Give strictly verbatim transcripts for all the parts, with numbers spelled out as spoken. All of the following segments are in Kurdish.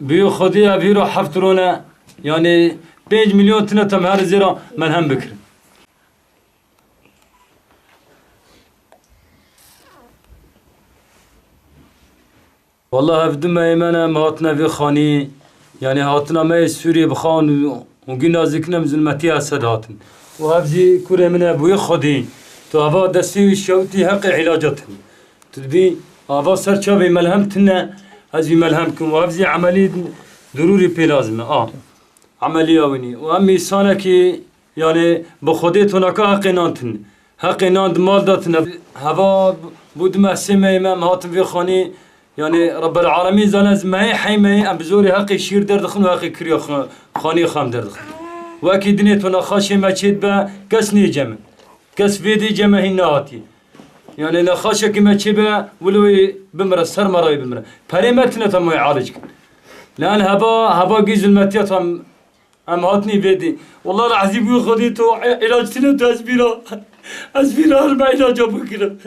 Bi xwedî ev hîro heft ron e, yanî pênc milyon tine, te em her zêra melhem bikirin. Walla ev du mehê me ne, em hatine vê xanî, yanî hatina me yê Sûriyê bi xan û, û gîna zikinem zulmetî Esed hatin. Û ev jî kurê min e, bi wê xwedî tu ava destê wî şewtî heqê îlaca tune. Tu dibî ava ser çavê melhem tune, ez vî melhem kim û ev jî emelî durûrî pê lazim e. A, emeliya winî. Û em însanekî, yanî bi xwedê tu naka heqê nan tune. Heqê nan di mal de tune. Heva bû du meh sê mehê me em hatin vê xanî. Yanî Rebbel Alemîn zane ez mehê hey mehê em bi zorê heqê şîr derdixin û heqê kiriya xwe, xanî xwe em derdixin. Wekî dinê tu nexaşê me çêdibe kes nêceme. Kes vê dê ceme hîn nehatiye. Yanî nexaşekî me çêbe, wilo wê bimire, ser me re wê bimire. Perê me tine te em wê alîc kin. Lan heba, heba gî zulmetiya te em, em hatinî vê dê. Wallah el-ezîm wî xwedî tu e-, îlac tine tu ez bîra, ez bîra her me îlaca bikirim.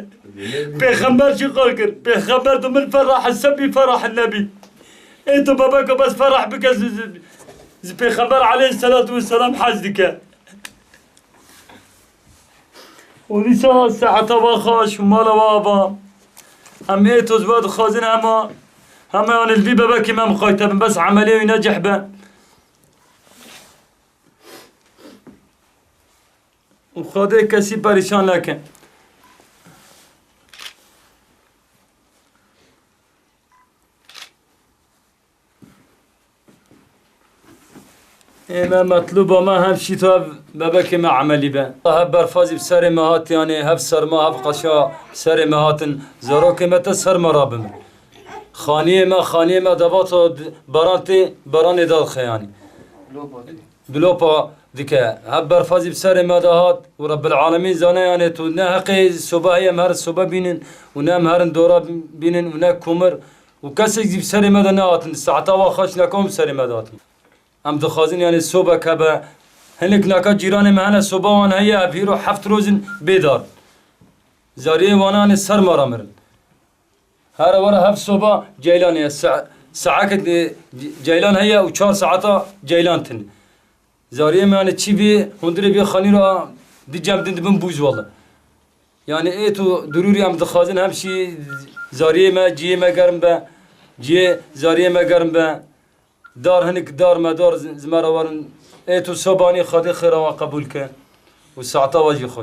Pêxember jî qal kir. Pêxember tu min ferah sebî ferah nebî. Ê tu bebeke bes ferah bike zi, zi, zi Pêxember aleyhisselatu vesselam hez dike. Û dîsa saeta va xweş û mala va ava. Em ê toz va dixwazin hema, hema yanî li vî bebekê me miqayte bin, bes emelê wî necih be. Û Xwedê kesî perîşan neke. Ê me metlûba me hem şîta bebekê me emelî be. Hev berfazî bi serê me hat, yanî hev serma, hev qeşa serê me hatin. Zarokê me te serma rabin. Xaniyê me, xaniyê me deva to d-, baran tê, baranê dadixe yanî. Dilopa dike. Hev berfazî bi serê me de hat û Rebbil Alemîn zane, yanî tu ne heqê soba heye em herin soba bînin û ne em herin dora bînin û ne komir û kesek jî bi serê me de nehatin. Saeta wa xweş nekom bi serê me de hatin. Em dixwazin yanî sobek hebe. Hinek naka cîranê me hene soba wan heye, ev hîro heft roj in bê dar. Zariyê wana yanî ser me re mirin. Here were hev soba ceylan heye. Se-, saeke, e, ceylan heye û çar saeta ceylan tune. Zariyê me yanî çî vê hundirê vê xanî ra di cem din dibin bûz wele. Yanî ê tu dirûrî em dixwazin hem şî zariyê me, ciyê me germ be, ciyê zariyê me germ be. Dar hinik dar me dar zi-, zimera werin. Ê tu sobanî Xwedê xêra we qebûl ke û saeta we jî xweş.